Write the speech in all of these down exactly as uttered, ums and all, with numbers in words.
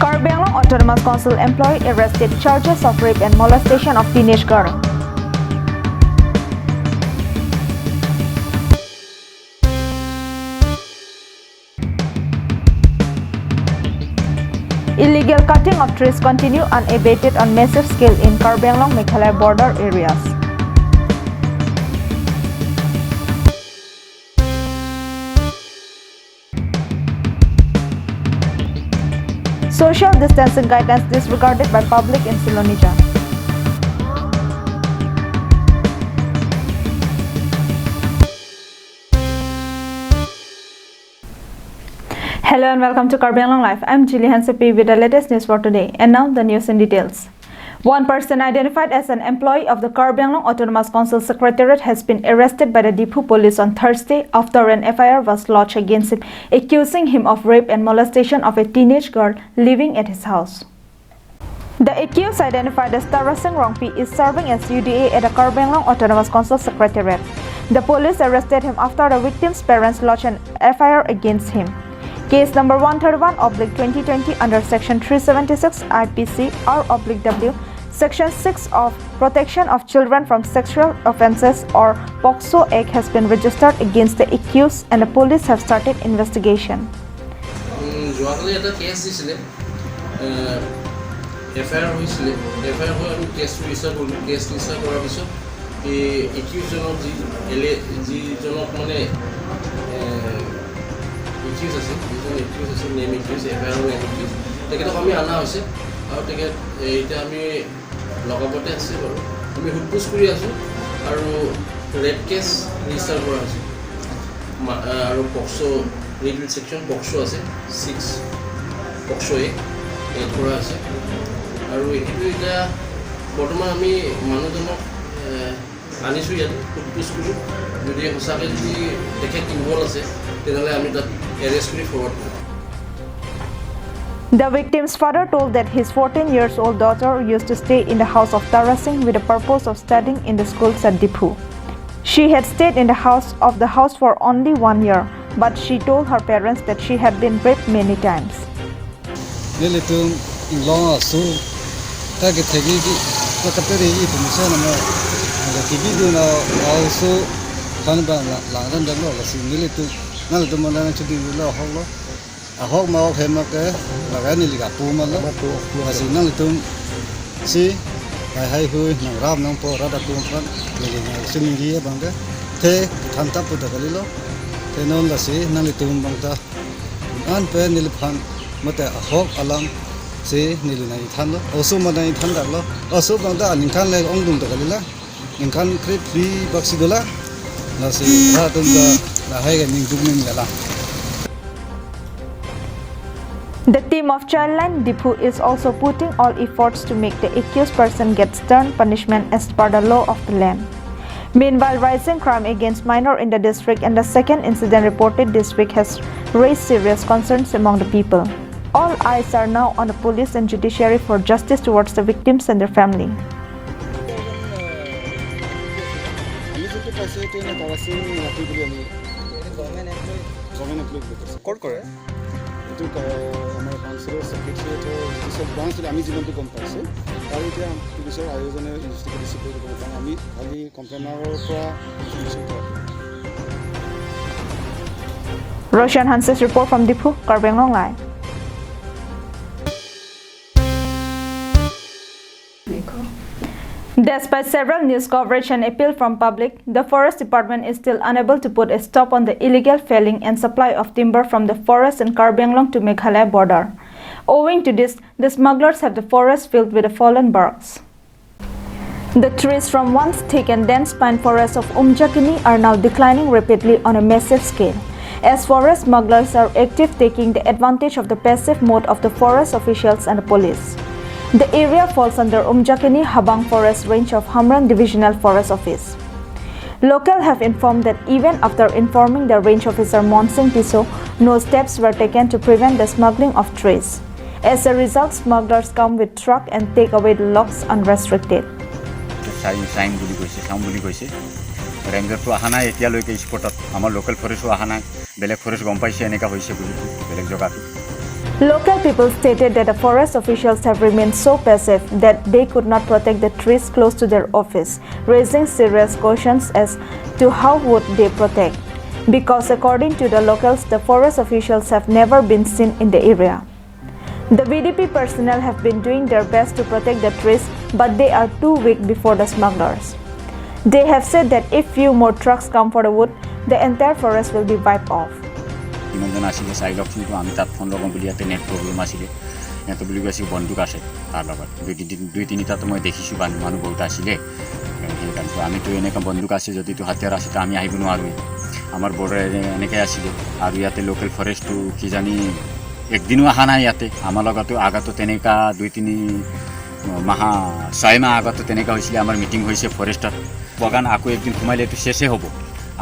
Karbi Anglong Autonomous Council employee arrested, charges of rape and molestation of teenage girl. Illegal cutting of trees continue unabated on massive scale in Karbi Anglong Meghalaya border areas. Social distancing guidelines disregarded by public in Silonija. Hello and welcome to Karbi Anglong Live. I'm Julie Hansepi with the latest news for today. And now the news in details. One person identified as an employee of the Karbi Anglong Autonomous Council Secretariat has been arrested by the Diphu police on Thursday after an F I R was lodged against him, accusing him of rape and molestation of a teenage girl living at his house. The accused, identified as Tarasing Rongpi, is serving as U D A at the Karbi Anglong Autonomous Council Secretariat. The police arrested him after the victim's parents lodged an F I R against him. Case number one thirty-one oblique twenty twenty under Section three seventy-six I P C R oblique W, Section six of Protection of Children from Sexual Offences or POCSO Act has been registered against the accused and the police have started investigation. উম, যোৱাকালি এটা কেছ দিছিলে, F I R হৈছিলে। F I R হৈ আমি কেছটো ৰেজিষ্টাৰ কৰিলোঁ। Case register কৰাৰ পিছত এই একিউজজনক, যি এলে যিজনক মানে একিউজ আছিল, যিজন একিউজ আছিল, নেম একিউজ, এফ আই আৰৰ নেম একিউজ, তেখেতক আমি অনা হৈছে। আৰু তেখেত এ, এতিয়া আমি লকআপতে আছে বাৰু। আমি সোধ পোছ কৰি আছোঁ আৰু ৰেপ কেছ ৰেজিষ্টাৰ কৰা হৈছে। মা- আৰু পক্সো, ৰিলেটেড ছেকশ্যন পক্সো আছে, ছিক্স পক্সো এ এড কৰা আছে। আৰু এইটো এতিয়া বৰ্তমান আমি মানুহজনক এ, আনিছোঁ ইয়াত, সোধ পোছ কৰোঁ। যদি সঁচাকৈ যদি তেখেত ইনভল্ভ আছে, তেনেহ'লে আমি তাত এৰেষ্ট কৰি ফৰৱাৰ্ড কৰিম। The victim's father told that his fourteen years old daughter used to stay in the house of Tarasing with the purpose of studying in the schools at Diphu. She had stayed in the house of the house for only one year, but she told her parents that she had been raped many times. Nelitum inglong aso ta kethekji, ta kaperi ji pu mesen namo. Nang ke T V dun a-oso aphan ba la- langdam damlo, lasi nelitum, nanglitum mana chudi lo ahok lo. Ahok ma ahok hem ma ke lagai neli kapu ma lo. Lasi nanglitum si lahai hui nangrap nangpo rat atum aphan neli nang sini ri abang ke the than ta pu ta kalilo. Te non lasi nanglitum abang ta an pen neliphan mate ahok alam si neli nangthanlo. Oso ma nangthan daklo. Oso abang ta aningkan le ongdung ta kalila. Ningkan kre phli bak si dolang. Lasi rat atum ta lahai ke ningduk ning lelang. The team of Childline Diphu is also putting all efforts to make the accused person get stern punishment as per the law of the land. Meanwhile, rising crime against minor in the district and the second incident reported this week has raised serious concerns among the people. All eyes are now on the police and judiciary for justice towards the victims and their family. আমি যিটো পাইছোঁ, এইটো এনে তাৰাসিং ৰাতি বুলি আমি government employee বুলি কৈছে। ক'ত কৰে? এইটো কা- আমাৰ কাউন্সিলৰ ছেক্ৰেটেৰিয়েটৰ জুডিচিয়েল ব্ৰাঞ্চ বুলি আমি যিমানটো গম পাইছোঁ। আৰু এতিয়া পুলিচৰ আয়োজনে ইনভেষ্টিগেট কৰিব, কাৰণ আমি খালি কমপ্লেইনাৰৰ পৰা ইনফৰমেশ্যন পাওঁ। Roshan Hanses report from Diphu, Karbi Anglong Live. Despite several news coverage and appeal from public, the Forest Department is still unable to put a stop on the illegal felling and supply of timber from the forest in Karbi Anglong to Meghalaya border. Owing to this, the smugglers have the forest filled with the fallen barks. The trees from once thick and dense pine forest of Umjakini are now declining rapidly on a massive scale, as forest smugglers are active, taking the advantage of the passive mode of the forest officials and the police. The area falls under Umjakini Habang Forest Range of Hamren Divisional Forest Office. Local have informed that even after informing the range officer Monsing Tisso, no steps were taken to prevent the smuggling of trees. As a result, smugglers come with truck and take away the logs unrestricted. চাই- চাইম বুলি কৈছে, চাম বুলি কৈছে। ৰেঞ্জাৰটো অহা নাই এতিয়ালৈকে স্পটত, আমাৰ লোকেল ফৰেষ্টো অহা নাই, বেলেগ ফৰেষ্ট গম পাইছে এনেকা হৈছে বুলি, বেলেগ জেগাটো। Local people stated that the forest officials have remained so passive that they could not protect the trees close to their office, raising serious questions as to how would they protect, because according to the locals, the forest officials have never been seen in the area. The V D P personnel have been doing their best to protect the trees, but they are too weak before the smugglers. They have said that if few more trucks come for the wood, the entire forest will be wiped off. কিমানজন আছিলে চাই লওক, কিন্তু আমি তাত ফোন লগাম বুলি ইয়াতে net problem আছিলে। ইয়াতে বুলি কৈছে বন্দুক আছে তাৰ লগত। দুই তিনি, দুই তিনিটাতো মই দেখিছোঁ, মানুহ, মানুহ বহুত আছিলে। সেইকাৰণে তো আমিতো এনেকুৱা বন্দুক আছে, যদিতো হাতিয়াৰ আছে, তো আমি আহিব নোৱাৰোঁ। আমাৰ বৰ্ডাৰ এনে-, এনেকৈ আছিলে। আৰু ইয়াতে লোকেল ফৰেষ্টটো কিজানি একদিনো অহা নাই ইয়াতে। আমাৰ লগতো আগতো তেনেকুৱা দুই তিনি মাহ, ছয় মাহ আগতো তেনেকুৱা হৈছিলে। আমাৰ মিটিং হৈছে ফৰেষ্টত। বাগান আকৌ একদিন সোমাইলে এইটো শেষে হ'ব।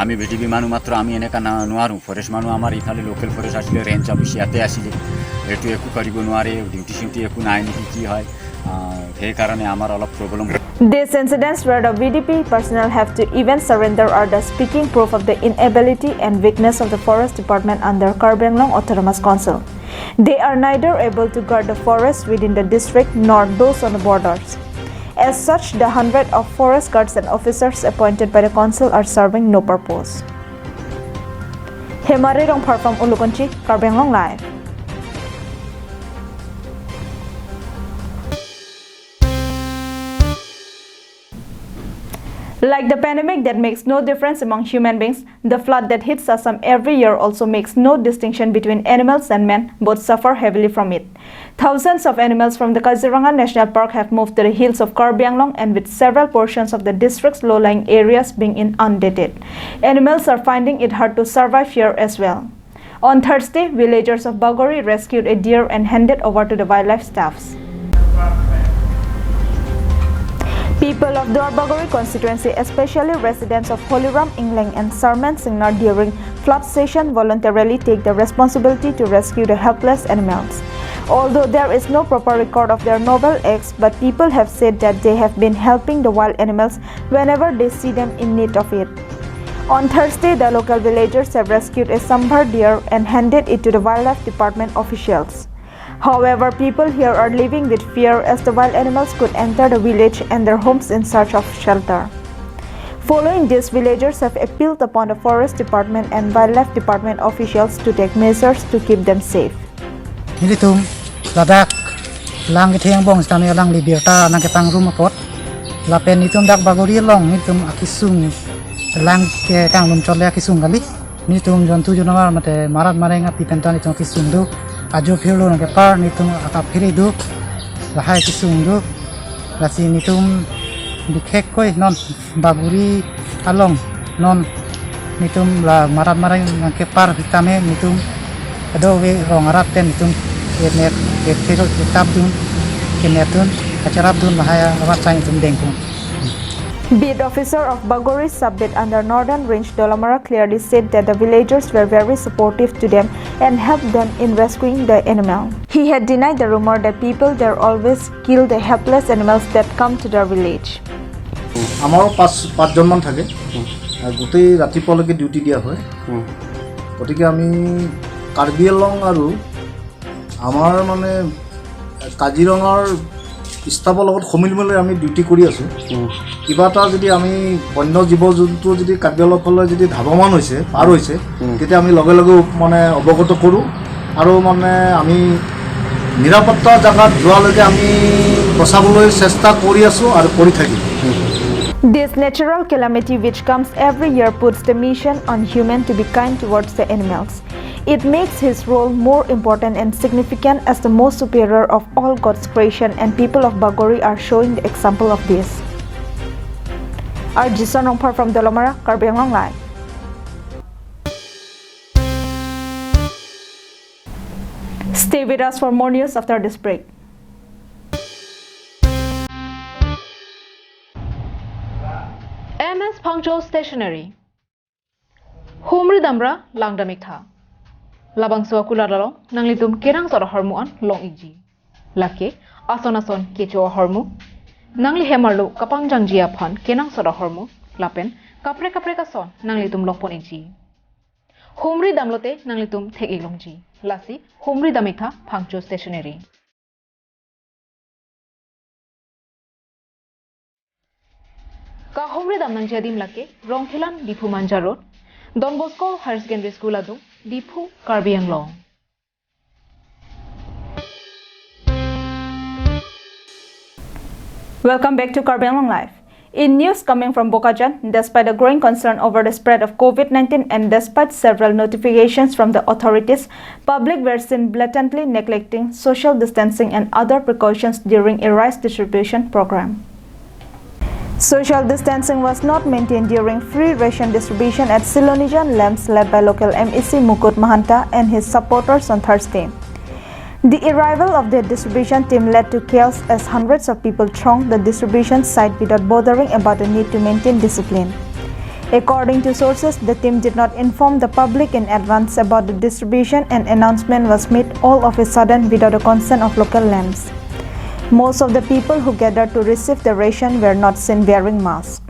আমি ভি ডি পি মানুহ মাত্ৰ, আমি এনেকা না-, নোৱাৰোঁ। ফৰেষ্ট মানুহ আমাৰ ইফালে লোকেল ফৰেষ্ট আছিলে, ৰেঞ্জ অফিচ ইয়াতে আছিলে। এইটো একো কৰিব নোৱাৰে, ডিউটি চিউটি একো নাই নেকি, কি হয়, আহ, সেইকাৰণে আমাৰ অলপ problem. These incidents where the V D P personnel have to even surrender are the speaking proof of the inability and weakness of the forest department under Karbi Anglong Autonomous Council. They are neither able to guard the forests within the district nor those on the borders. As such, the hundred of forest guards and officers appointed by the council are serving no purpose. Hemari Rongphar from Ulukunchi, Karbi Anglong Live. Like the pandemic that makes no difference among human beings, the flood that hits Assam every year also makes no distinction between animals and men, both suffer heavily from it. Thousands of animals from the Kaziranga National Park have moved to the hills of Karbi Anglong, and with several portions of the district's low-lying areas being inundated, animals are finding it hard to survive here as well. On Thursday, villagers of Bagori rescued a deer and handed over to the wildlife staffs. People of Duar Bagori constituency, especially residents of Holiram Engleng and Sarmen Singnar during flood session, voluntarily take the responsibility to rescue the helpless animals. Although there is no proper record of their noble acts, but people have said that they have been helping the wild animals whenever they see them in need of it. On Thursday, the local villagers have rescued a Sambhar deer and handed it to the wildlife department officials. However, people here are living with fear as the wild animals could enter the village and their homes in search of shelter. Following this, villagers have appealed upon the forest department and wildlife department officials to take measures to keep them safe. Nelitum ladak lang ketheng angbong sitame alangli birta nangkepangrum apot. Lapen nelitum dak Bagori along nelitum akesung lang ke kanglum chot le akesung kali. Nelitum jontu jonawar mate marat mareng api pen ta nelitum akesung do. Ajo phirlo nangkepar nelitum akaphiri do. Lahai kesung do. Lasi nelitum bikhekkoi non Bagori along non nelitum la marat mareng nangkepar sitame nelitum ado ve rong arat pen nelitum kenet, kephir, ketap dun, kenet dun, kacharap dun lahai avat sai nelitum dengpon. Beat officer of Bagori sub-beat under Northern Range Dolamara clearly said that the villagers were very supportive to them and helped them in rescuing the animal. He had denied the rumor that people there always kill the helpless animals that come to their village. আমাৰো পাঁচ পাঁচজনমান থাকে। আহ, গোটেই ৰাতিপুৱালৈকে ডিউটি দিয়া হয়। গতিকে আমি কাৰ্বি আংলং আৰু আমাৰ মানে কাজিৰঙাৰ ষ্টাফৰ লগত সমিলমিলে আমি ডিউটি কৰি আছোঁ। কিবা এটা যদি আমি বন্য জীৱ জন্তু যদি কাৰ্বি আংলঙৰ ফালে যদি ধাৱমান হৈছে, পাৰ হৈছে, তেতিয়া আমি লগে লগে মানে অৱগত কৰোঁ আৰু মানে আমি নিৰাপত্তা জেগাত যোৱালৈকে আমি বচাবলৈ চেষ্টা কৰি আছোঁ আৰু কৰি থাকিম। This natural calamity, which comes every year, puts the mission on human to be kind towards the animals. It makes his role more important and significant as the most superior of all God's creation, and people of Bagori are showing the example of this. R J Son Rongphar from Dolamara, Karbi Anglong Live. Stay with us for more news after this break. M S Phangcho Stationery. Humri damra langdam iktha. Labangso akulat along nanglitum kenangsot ahormu an long ikji. Lake ason ason kecho ahormu. Nangli hem arlo kapangjangji aphan kenangsot ahormu lapen kaprek kaprek ason nanglitum longpon ikji. Humri damlote nanglitum thek-ik longji. Lasi humri dam-iktha Phangcho Stationery. Kahumri dam nangji adim lake Rongkhelan Diphu Manja Road, Don Bosco Higher Secondary School adung, Diphu, Karbi Anglong. Welcome back to Karbi Anglong Live. In news coming from Bokajan, despite the growing concern over the spread of COVID nineteen and despite several notifications from the authorities, public were seen blatantly neglecting social distancing and other precautions during a rice distribution program. Social distancing was not maintained during free ration distribution at Silonijan Lamps led by local M A C Mukut Mahanta and his supporters on Thursday. The arrival of the distribution team led to chaos as hundreds of people thronged the distribution site without bothering about the need to maintain discipline. According to sources, the team did not inform the public in advance about the distribution and announcement was made all of a sudden without the consent of local lamps. Most of the people who gathered to receive the ration were not seen wearing masks.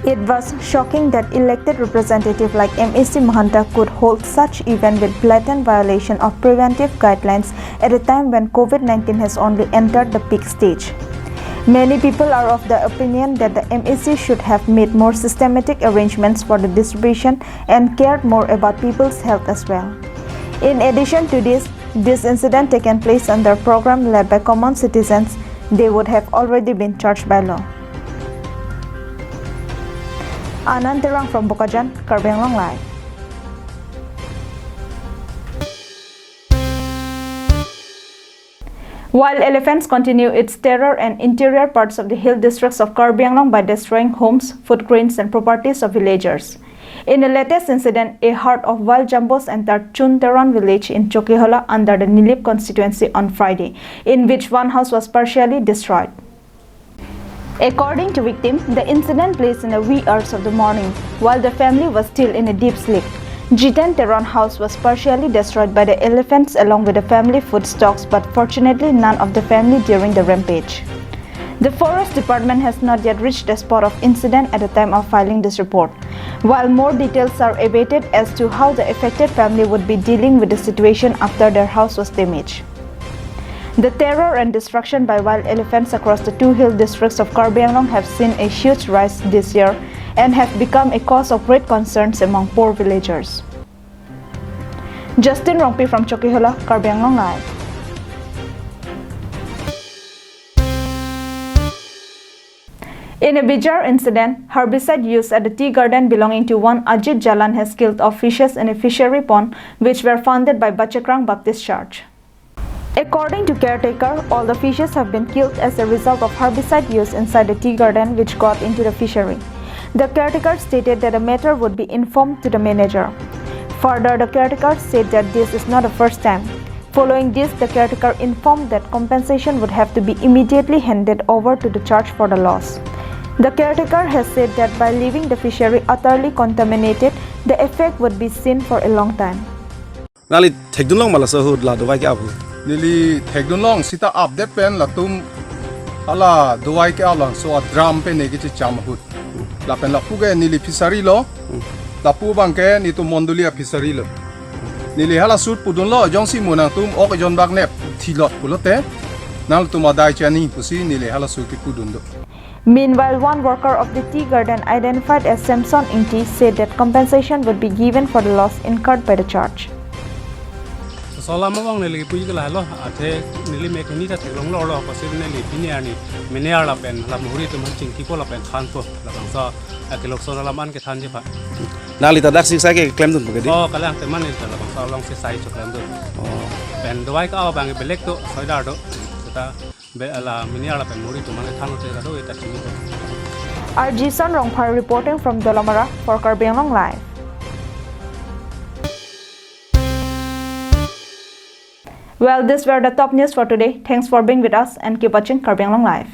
It was shocking that elected representative like M A C Mahanta could hold such event with blatant violation of preventive guidelines at a time when COVID nineteen has only entered the peak stage. Many people are of the opinion that the M A C should have made more systematic arrangements for the distribution and cared more about people's health as well. In addition to this, this incident taken place under program led by common citizens, they would have already been charged by law. Anand Terang from Bokajan, Karbi Anglong Live. Wild elephants continue its terror in interior parts of the hill districts of Karbi Anglong by destroying homes, food grains and properties of villagers. In the latest incident, a herd of wild jumbos entered Chunteron village in Chokihola under the Nilip constituency on Friday, in which one house was partially destroyed. According to victim, the incident placed in the wee hours of the morning, while the family was still in a deep sleep. Jiten Teron house was partially destroyed by the elephants along with the family food stocks, but fortunately none of the family during the rampage. The forest department has not yet reached the spot of incident at the time of filing this report. While more details are awaited as to how the affected family would be dealing with the situation after their house was damaged. The terror and destruction by wild elephants across the two hill districts of Karbi Anglong have seen a huge rise this year and have become a cause of great concerns among poor villagers. Justin Rongpi from Chokihola, Karbi Anglong Live. In a bizarre incident, herbicide used at the tea garden belonging to one Ajit Jalan has killed off fishes in a fishery pond which were founded by Bachakrang Baptist Church. According to caretaker, all the fishes have been killed as a result of herbicide used inside the tea garden which got into the fishery. The caretaker stated that the matter would be informed to the manager. Further, the caretaker said that this is not the first time. Following this, the caretaker informed that compensation would have to be immediately handed over to the church for the loss. The caretaker has said that by leaving the fishery utterly contaminated, the effect would be seen for a long time. Nangli thekdun long ma laso ahut la dovai ke-ap ahut? Neli thekdun long seta update pen latum hala dovai ke-ap langso a-drum pen ne kechicham ahut. Lapen lapu ke neli fishery lo. Hmm. Lapu abang ke netum mondoli a-fishery lo. Neli hala ahut pudunlo, jongsi mo nangtum ok ejon bak nep thilot pulote, nangtum adai chani pusi neli hala ahut kepudun do. Meanwhile, one worker of the tea garden identified as Samson Ingti said that compensation would be given for the loss incurred by the church. Solam abang neli puji ke lahelo, athe neli mek ni ta theklong lorlo, kosi neli pini arni mene arla pen, la muhuri tum chingki ko lapen than ko, labangso akelok so laman kethan ji pha. Nangli ta daksi sai ke klemdun pake di? Oh, kalang teman ni ta labangso along si sai choklemdun. Oh. Pen dovai ke-ap abang belek do, soidar do. Seta be ala mene arla pen muhuri tum kethan te do eta chini do. R G Son Rongphar reporting from Dolamara for Karbi Anglong Live. Well, these were the top news for today. Thanks for being with us and keep watching Karbi Anglong Live.